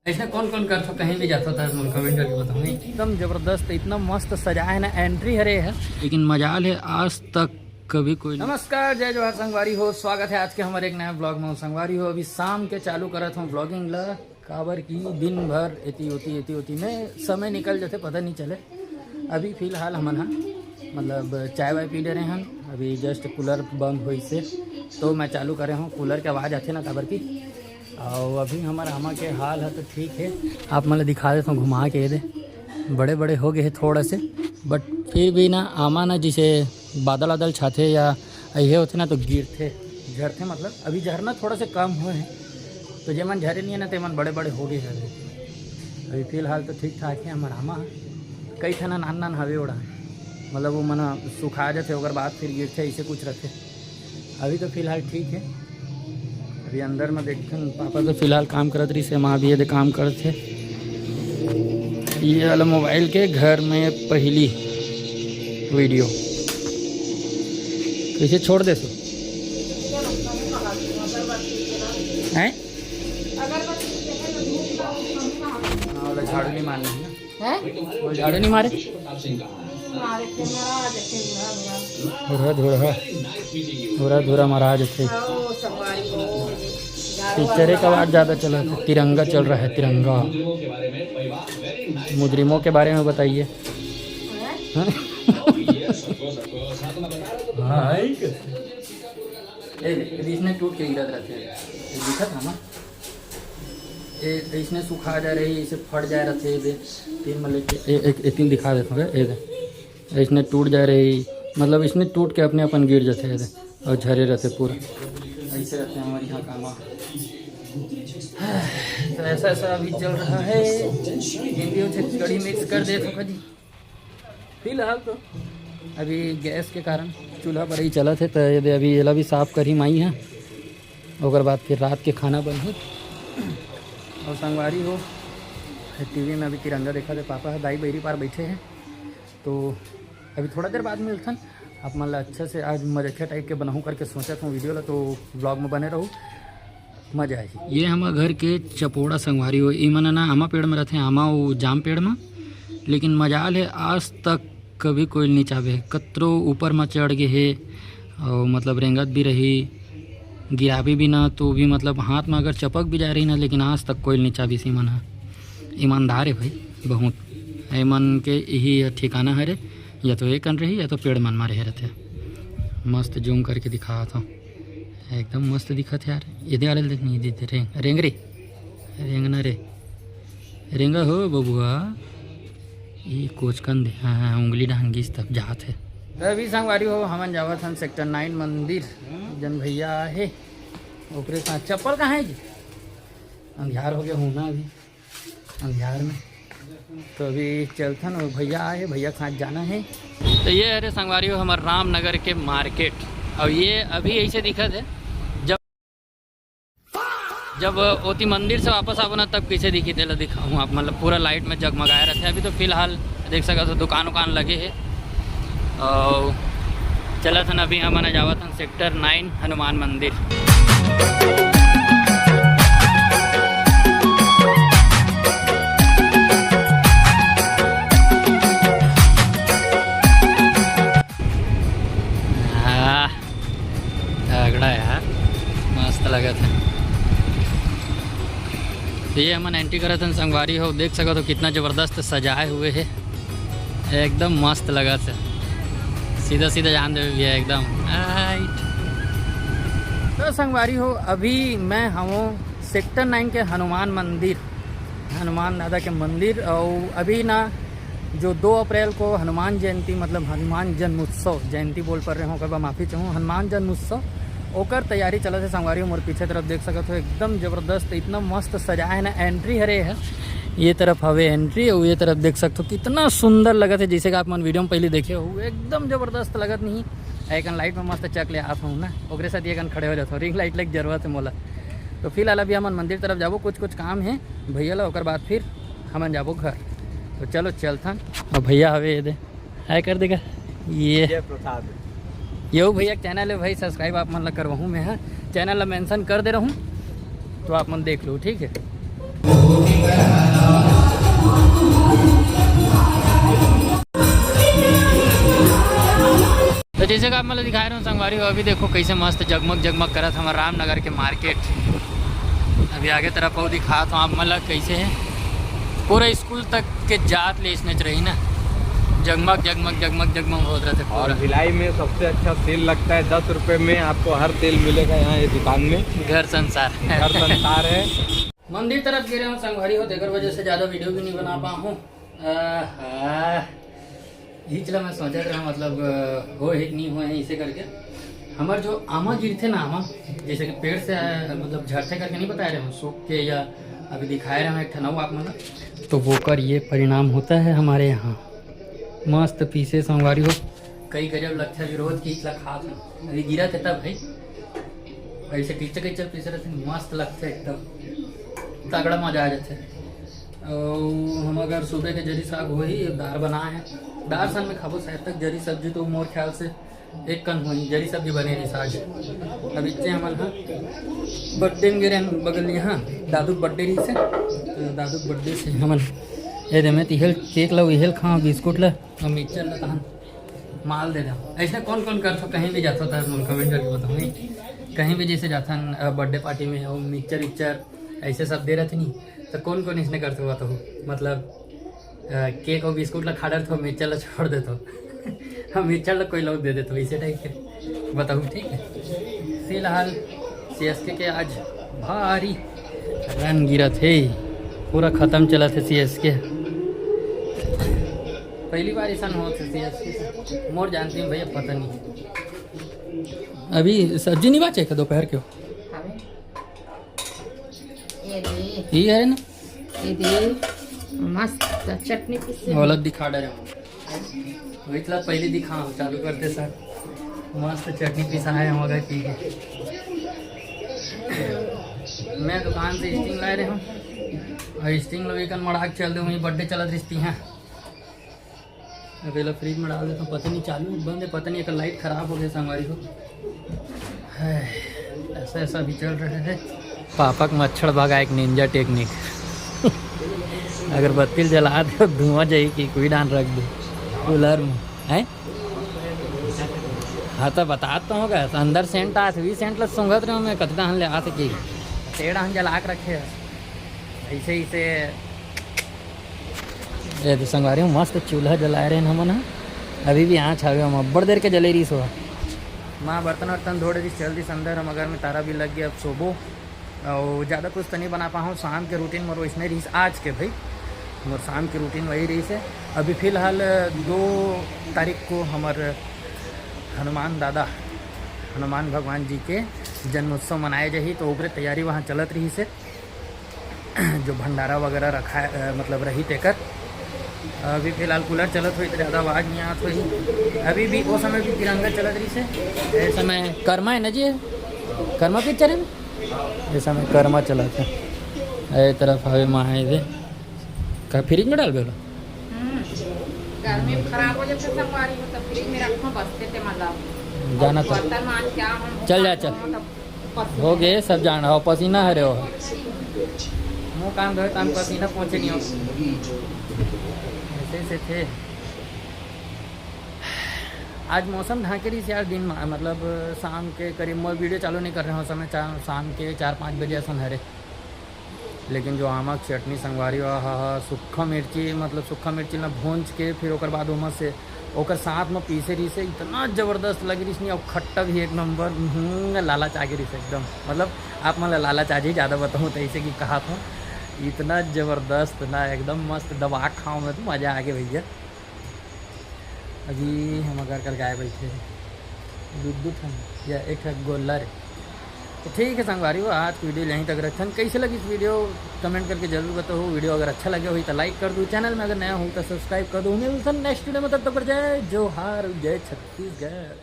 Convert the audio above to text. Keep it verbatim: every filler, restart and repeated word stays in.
ऐसे कौन कौन करथो, कहीं भी जाथो, तो मन कमेंट करके बताओ। एकदम जबरदस्त, इतना मस्त सजाए हे ना, एंट्री हरे है, लेकिन मजाल है आज तक कभी कोई। नमस्कार, जय जोहार संगवारी हो, स्वागत है आज के हमारे एक नया ब्लॉग में। संगवारी हो, अभी शाम के चालू करत हूँ ब्लॉगिंग ला, काबर की दिन भर एती ओती, एती ओती में समय निकल जाते, पता नहीं चले। अभी फिलहाल हमन हा मतलब चाय वाय पी ले रहे हैं, अभी जस्ट कूलर बंद होइस हे, तो मैं चालू करे हूँ। कूलर के आवाज़ आथे ना, काबर की। और अभी हमार आमा के हाल है तो ठीक है, आप मन ला दिखा देता हूँ घुमा के। ये दे, बड़े बड़े हो गए हैं थोड़ा से, बट फिर भी ना आमा ना जैसे बादल वादल छाथे या ये होथे ना तो गिरथे, झरथे। मतलब अभी झरना थोड़ा से कम हुए हैं, तो जेमन झरे नहीं है ना, तेमन बड़े बड़े हो गए हैं। अभी फिलहाल तो ठीक ठाक है। हमार आमा कई ठना नान नान हवे ओड़ा, मतलब वो मन सुखा जाथे, ओकर बाद फिर गिरथे, ऐसे कुछ रहथे। अभी तो फिलहाल ठीक है। अभी अंदर में देखथन, पापा तो फिलहाल काम करत रहिस हे, माँ भी ये दे काम करत हे। ये वाला मोबाइल के घर में पहली वीडियो कैसे छोड़ दे सो? हैं? हाँ, वाला झाड़ू नहीं मारना है ना। हैं? वो झाड़ू नहीं मारे। मारे के महाराज के बूढ़ा बूढ़ा। बूढ़ा धूढ़ा, बूढ़ा धूढ़ा महाराज थे। आओ, संगवारी हो। पिक्चरे का आवाज ज्यादा चला था, तिरंगा चल रहा है, तिरंगा। मुजरिमों के बारे में बताइए। हैं? हाँ? हाँ, है ही कैसे? ए, इसने टूट के गिरत रहते हैं। ये दिखा था ना? ए, इसने सुखा जा रही, इसे फट जा रहे थे, दे। फिर मतलब कि ए, एक, एक दिन दिखा देता हूँ, ए, दे। इसने टूट जा रही, मतलब इसने टूट के अपने अपन गिर जाते हैं, दे। और झरे रहते पूरा। ऐसे रहते हैं हमारे यहाँ का माँ। तो ऐसा, ऐसा अभी चल रहा है। हिंदी और छत्तीसगढ़ी मिक्स कर दे तो जी। फिलहाल तो अभी गैस के कारण चूल्हा पर ही चलत हे, तो ये दे अभी एला भी साफ करी माई है, ओकर बाद फिर रात के खाना बनही। और संगवारी हो, टीवी में अभी तिरंगा देखत हे, पापा ह दाई बइरी पार बैठे हैं, तो अभी थोड़ा देर बाद मिलथन। आप मन ला अच्छा से आज मजकिया टाइप के बनाहूँ करके सोचत हूँ वीडियो ला, तो ब्लॉग में बने रहू, मजा आही। ये हमर घर के चपोड़ा संगवारी हो, इमन ना आमा पेड़ में रहथे, आमा वो जाम पेड़ में, लेकिन मजाल है आज तक कभी कोई नहीं चाबे। कतरो ऊपर में चढ़ गए हे, और मतलब रेंगत भी रही, गिराबी भी ना, तो भी मतलब हाथ में अगर चपक भी जा रही ना, लेकिन आज तक कोई नहीं चाबी। इमन ह ईमानदार है भाई बहुत, इमन के यही ठिकाना हरे, या तो एक कन रही या तो पेड़ मन मारे रहते। मस्त जूम करके दिखात हूँ, एकदम मस्त दिखत हे यार। ये दे आले देख नहीं दे रेंग, रेंग रे, रेंग ना रे, रेंगा हो बबुआ। ये कोचकन दे, हाँ, हाँ, उंगली डाहन गिस तब जात है। तो अभी संगवारी हो, हमन जावत हन सेक्टर नाइन मंदिर, जन भैया आहे, ओकरे साथ। चप्पल कहाँ है जी? अंधियार हो गया हूँ ना अभी, अंधियार में। तो अभी चलथन, वो भैया आए, भैया के साथ जाना है। तो ये हरे संगवारी हो हमर रामनगर के मार्केट, और ये अभी ऐसे दिखत है, जब जब ओती मंदिर से वापस आबो ना, तब कैसे दिखी तेला दिखाऊँ आप, मतलब पूरा लाइट में जगमगाए रहते। अभी तो फिलहाल देख सकत हो दुकान उकान लगे है, और चलत हन अभी हमन जावत हन सेक्टर नाइन हनुमान मंदिर। हाँ, तगड़ा यार, मस्त लगत है। ये हमन एंट्री करत हन संगवारी हो, देख सकत हो कितना जबरदस्त सजाए हुए है, एकदम मस्त लगत है। सीधा सीधा जान देवे भैया एकदम। राइट। तो संगवारी हो, अभी मैं हूँ सेक्टर नाइन के हनुमान मंदिर, हनुमान दादा के मंदिर। और अभी ना जो दो अप्रैल को हनुमान जयंती, मतलब हनुमान जन्मोत्सव, जयंती बोल पर रहे हो, ओकर बर माफी चाहूँ, हनुमान जन्मोत्सव, ओकर तैयारी चलत है संगवारी हो। मोर पीछे तरफ देख सकत हो, एकदम जबरदस्त, इतना मस्त सजाए है ना, एंट्री हरे है। ये तरफ हवे एंट्री, और ये तरफ देख सकत हो कितना सुंदर लगत है, जैसे कि आप मन वीडियो में पहले देखे हो, एकदम जबरदस्त लगत नहीं। एकन लाइट में मस्त चक ले आप हूँ ना, ओकरे साथ ये कन खड़े हो जाता हूँ, रिंग लाइट लग जरूरत है मोला। तो फिलहाल अभी हमन मंदिर तरफ जाबो, कुछ कुछ काम है भैया ला, ओकर बाद फिर हमन जाबो घर। तो चलो चलथन। अब भैया हवे ये दे, हाय कर देगा ये। जय प्रसाद। यो भैया के चैनल है भाई, सब्सक्राइब आप मन ला करवाहूँ मैं, हाँ, चैनल ला मेंशन कर दे रहूँ, तो आप मन देख लो, ठीक है। जैसे कि आप मन ल दिखाए रहे हो संगवारी हो, अभी देखो कैसे मस्त जगमग जगमग करत हमर रामनगर के मार्केट। अभी आगे तरफ अउ दिखात हूँ आप मन ल कैसे है, पूरा स्कूल तक के जात ले इसने रही ना, जगमग जगमग जगमग जगमग होत रहते और पूरा। भिलाई में सबसे अच्छा सेल लगता है, दस रुपए में आपको हर सेल मिलेगा यहाँ ये दुकान में। घर संसार। घर संसार है। मंदिर तरफ गिरे हूँ संगवारी हो, तेकर वजह से ज़्यादा वीडियो भी नहीं बना पा हूँ। आहा, हिच ला मैं सोचत रहा, मतलब, अ, हो है कि नहीं हो है, इसे करके हमर जो आमा गिरथे ना, आमा जैसे कि पेड़ से, अ, मतलब, झरथे करके नहीं बताए रहे हो, सूख के या अभी दिखाए रहे हो एक ठन अउ आप मन ला, तो वोकर ये परिणाम होता है हमारे यहाँ। मस्त पीसे संगवारी हो, कई गजब लगथे, अभी रोज की इतला खात हूँ, अभी गिरा थे तब भाई, ऐसे टीचर के चल पीसे रहते, मस्त लगथे एकदम, तगड़ा मजा आ जाथे। अउ हम अगर सुबह के जरी साग होही, दार बनाए हैं, दार सन में खाबो शायद तक, जरी सब्जी तो मोर ख्याल से एक कन होही, जरी सब्जी बने रही साग। अब इच्चे हमन हा बर्थडे में गिरे बगल यहाँ, दादू बर्थडे रही से, तो दादू बर्थडे से हमन ये दे मैं तिहल केक ला, इहल खाओ, बिस्कुट ला, और मिक्सचर ला तहन माल दे दो। ऐसे कौन कौन करथो, कहीं भी जाथो तो मन कमेंट करके बताओ, नहीं? कहीं भी जैसे जाथन, अ, बर्थडे पार्टी में हो, मिक्सचर विक्सचर ऐसे सब दे रहथे नहीं, तो कौन कौन इसने करथो बताओ? मतलब, अ, केक और बिस्कुट ला खा डरथो, मिक्सचर ला छोड़ देथो। हम मिक्सचर ला कोई लोग दे देथो, इसे टाइप के बताओ, ठीक है। फिलहाल सीएसके के आज भारी रन गिरत हे, पूरा खत्म चलत हे सीएसके। पहली बार ऐसा होत हे सीएसके से। मोर जानती हूँ भैया, पता नहीं। अभी सब्जी नहीं बाचे का दोपहर के? हमें ये दे, ये है ना, ये दे, मस्त चटनी पीसे। गलत दिखा डरे हूँ। वही तो पहले दिखा, चालू करते सर। मस्त चटनी पिसा है हम अगर पी के। मैं दुकान से स्टिंग लाए रहे हूँ और स्टिंग लो एक मड़ाक चल दे, वहीं बर्थडे चलत रिश्ती हैं। अब एला फ्रिज में डाल देता हूँ, पता नहीं चालू है बंद है, पता नहीं एक लाइट खराब हो गया संगवारी हो। है, ऐसा ऐसा भी चल रहा है। पापक मच्छर भगा एक निंजा टेक्निक। अगरबत्ती ल जला दे, धुआं जाई कि कोई डान रख दे कूलर में, हैं? हाँ, तो बतात तो होगा, अंदर सेंट आत, वही सेंट ला सूंघत रहे मैं, कति डाहन ले आत कि तेरह डाहन जला के रखे हैं। ऐसे ही से ये तो संगवारी हो, मस्त चूल्हा जलाए रहे हमन ह। अभी भी आँच हवे, हम अब्बड़ देर के जले रहीस हो। माँ बर्तन वर्तन धो डरिस, चल दिस अंदर, हम अगर में तारा भी लग गया, अब सोबो। और ज़्यादा कुछ तो नहीं बना पाऊँ, शाम के रूटीन मोर वैसने रहीस आज के भाई, मोर शाम के रूटीन वही रहीस है। अभी फिलहाल दो तारीख को हमर हनुमान दादा, हनुमान भगवान जी के जन्मोत्सव मनाए जाही, तो ओकरे तैयारी वहाँ चलत रहीस है। जो भंडारा वगैरह रखा है, अ, मतलब रही तेकर। अभी फिलहाल कूलर चलत होई तो ज़्यादा आवाज़ नहीं आत होई। अभी भी वो समय भी तिरंगा चलत रही से। ये समय कर्मा है ना जी, कर्मा पिक्चर है ना, ये समय कर्मा चलत है। ए तरफ हवे माँ है दे, का फ्रिज में डाल बेला? हम्म, गर्मी में खराब हो जाते संगवारी हो, तो फ्रिज में रखो, बचते थे मतलब। जाना तो। बर्तन मान क्या हम चल जा, चल। हो गए सब जान, हो पसीना हरे हो। मुंह कान धोए तान पसीना पहुंचे नहीं हो। ऐसे ऐसे थे। आज मौसम ढाके रही यार, दिन में, मतलब शाम के करीब, मैं वीडियो चालू नहीं कर रहे हूँ, समय चा-, शाम के चार पाँच बजे असन हरे। लेकिन जो आमा के चटनी संगवारी हो, आहा हा, सुक्खा मिर्ची, मतलब सुक्खा मिर्ची ला भूंज के फिर ओकर बाद ओमा से ओकर साथ में पीसे रहिसे, इतना जबरदस्त लगी रहिस नहीं, और खट्टा भी एक नंबर। हम्म, लालच आगे रहिसे एकदम, मतलब आप मन ला लालच आ जाही, ज़्यादा बताऊँ तो ऐसे कि कहा था, इतना जबरदस्त ना, एकदम मस्त दबा खाओ मैं तो मज़ा आगे भैया। अभी हम अगर कर गाय बैठे हैं, दू दू ठन या एक ठन गोल्ला रे। तो ठीक है संगवारी हो, आज की वीडियो यहीं तक रखन। कैसे लगी इस वीडियो कमेंट करके जरूर बताओ। वीडियो अगर अच्छा लगे हुई तो लाइक कर दो, चैनल में अगर नया हो तो सब्सक्राइब कर दो। मिलते हैं नेक्स्ट वीडियो में, तब तक जय जोहार, जय छत्तीसगढ़।